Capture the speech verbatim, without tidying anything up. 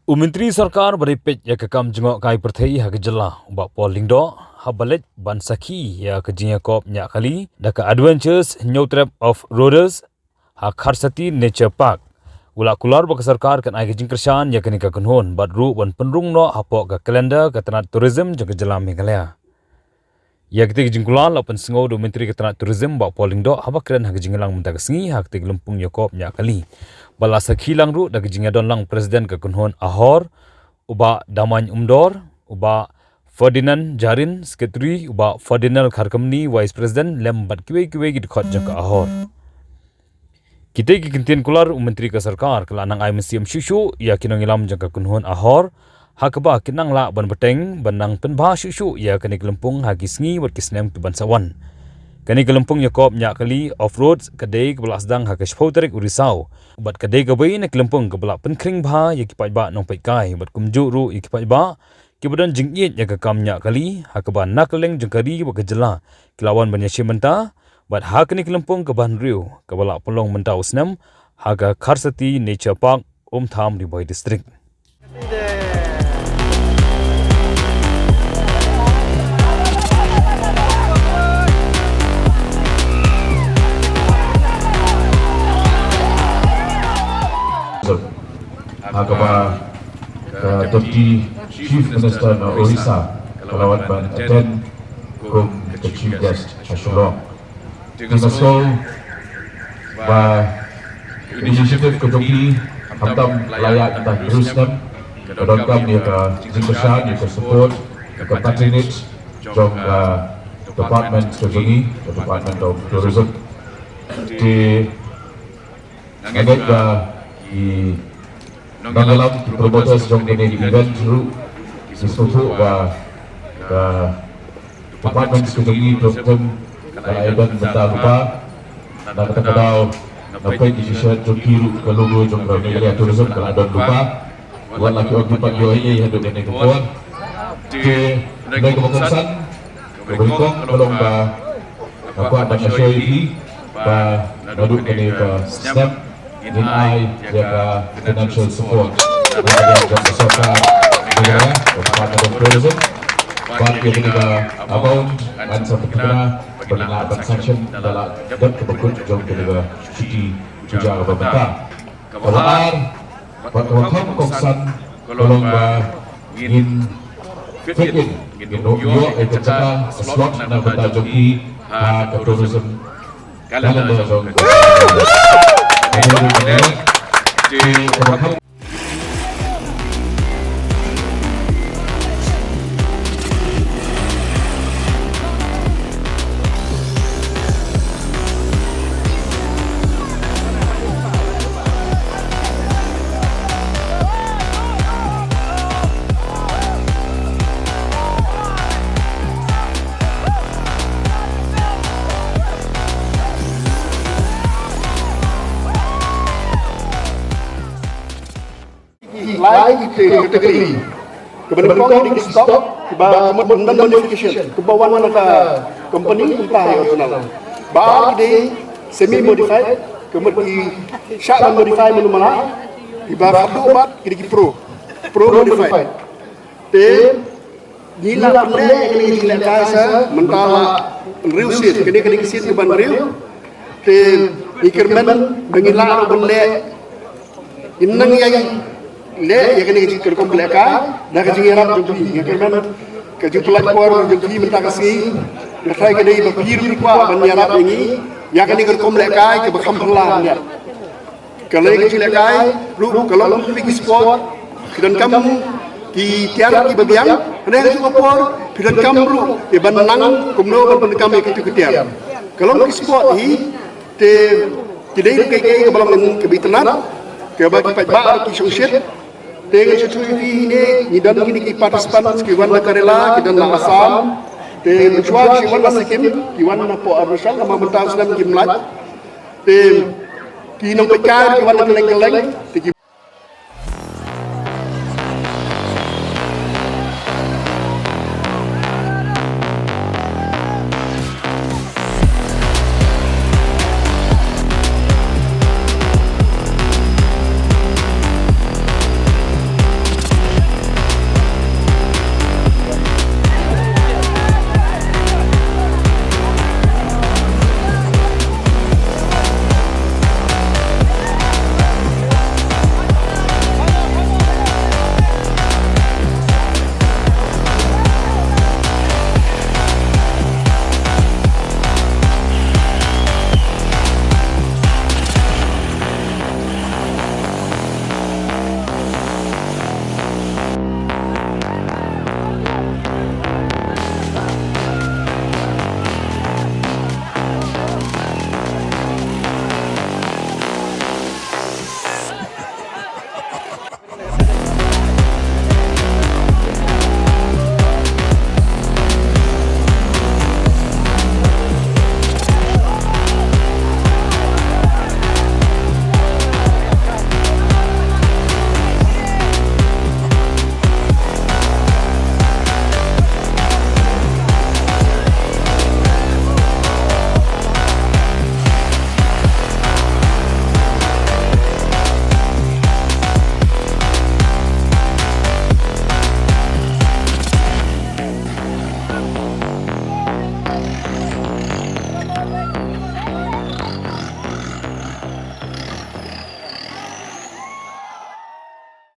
U Myntri Sorkar ba dei peit ïa ka kam jngohkai pyrthei ha ka jylla, u Bah Paul Lyngdoh, haba leit ban sakhi ïa ka jingïakop ñiah kali da ka Adventures Hynñiewtrep Off-Roaders ha Kharsati Nature Park, u la kular ba ka sorkar kan ai ka jingkyrshan ïa kane ka kynhun bad ruh ban pynrung noh hapoh ka calendar ka tnat tourism jong ka jylla Meghalaya. Ïa katei ka jingkular la pynsngew da u Myntri ka tnat tourism, Bah Paul Lyngdoh, haba kren ha ka jingïalang mynta ka sngi ha katei ka lympung ïakop ñiah kali, ba la sakhi lang ruh da ka jingïadon lang President ka kynhun Ahor, u Bah Damaiñ Umdor, u Bah Ferdinand Jarin, Secretary, u Bah Ferdinand Kharkamni, Vice President, lem bad kiwei kiwei ki dkhot jong ka Ahor. Kitei ki kyntien kular u Myntri ka sorkar ka la nang ai mynsiem shuh shuh ïa ki nongïalam jong ka kynhun Ahor, ha kaba kin nang lah ban bteng ban nang pynbha shuh shuh ïa kane ka lympung ha ki sngi bad ki snem ki ban sa wan. Kane ka lympung ïakop ñiah kali off-road ka dei kaba la sdang ha ka shiphew tarik u Risaw bad ka dei kawei na ki lympung kaba la pynkhring bha ïa ki paidbah nongpeitkai bad kumjuh ruh ïa ki paidbah kiba don jingïeit ïa ka kam ñiah kali, ha kaba na kylleng jong ka ri bad ka jylla ki la wan ban ïashim bynta bad ha kane ka lympung kaba hynriew kaba la pynlong mynta u snem ha ka Kharsati Nature Park, Umtham, Ri Bhoi District. Ha kaba ka Deputy Chief Minister na Orissa ka la wan ban attend kum ka Chief Guest ha Shillong. Te nga sngewthuh ba initiative ka jong ki, khamtam la ïaid mynta hynriew snem, ka donkam ïa ka jingkyrshan, ïa ka support, ïa ka patronage jong ka department ka jong ngi, ka Department of Tourism. Te nga ngeit ba ki nongïalam, ki promoters jong kane ka event ruh ki sngewthuh ba ka department ka jong ngi ka la ïadon bynta lypa. Na kata ka daw, na page ki shisha jong ki ruh ka logo jong ka Meghalaya Tourism ka la don lypa. Wat la ki ong ki pat ïoh ei ei haduh kane ka por. Te kane kaba kongsan, kaba nyngkong ka long ba nga kwah ban ïa shoi ïa phi ba naduh kane ka snem ngin ai ïa ka financial support daripada jong ka sorkar Meghalaya, ka Department of Tourism. Bad ïa kane ka amount ngan sa pynthikna ba ngin lah ban sanction da la dep ka bakut jong kane ka shuti puja kaba mynta. Kaba ar bad kaba kham kongsan ka long ba ngin fit in, ngin ïoh ïa ka jaka, ka slot na ka bynta jong ki ha ka tourism calendar jong ka. Te kaba kham Lai ki te category. Kaba nyngkong dei ki stock kiba ka mut ym don modification, kiba wan na ka company, ym tang original. Ba ar ki dei semi modified, ka mut ki shah ban modify mano mano. Kiba khatduh pat ki dei ki pro, pro modified. Te ngi la pynleh ïa kane ka jinglehkai sa mynta la hynriew sien, kane ka dei ka sien kaba hynriew. Te ngi kyrmen ba ngin lah ruh ban leh, ngin nang ïai leh ïa kane ka jing-, ka rukom lehkai da ka jingïarap jong phi. Ngi kyrmen ka jingpynlait por jong phi mynta ka sngi, nga tharai ka dei ba phi ruh phi kwah ban ïarap ïa ngi ïa kane ka rukom lehkai kaba kham phylla ban leh. Ka lei ka jinglehkai ruh ka long phi ki sport, phi donkam ki tiar kiba biang, hynrei ha kajuh ka por phi donkam ruh ïa ban nang kumno ban pyndonkam ïa kitu ki tiar. Ka long ki sport hi, te ki dei ruh kiei kiei kaba long kaba itynnad, kaba ki paidbah ruh ki shongshit. Te nga shu ïathuh ïa phi, hynne ngi don kine ki participants ki wan na Kerala, ki don na Assam, te mynshuwa ki wan na Sikkim, ki wan na poh Arunachal, namar mynta u snem kim lait. Te ki nongpeitkai ki wan na kylleng kylleng, te ki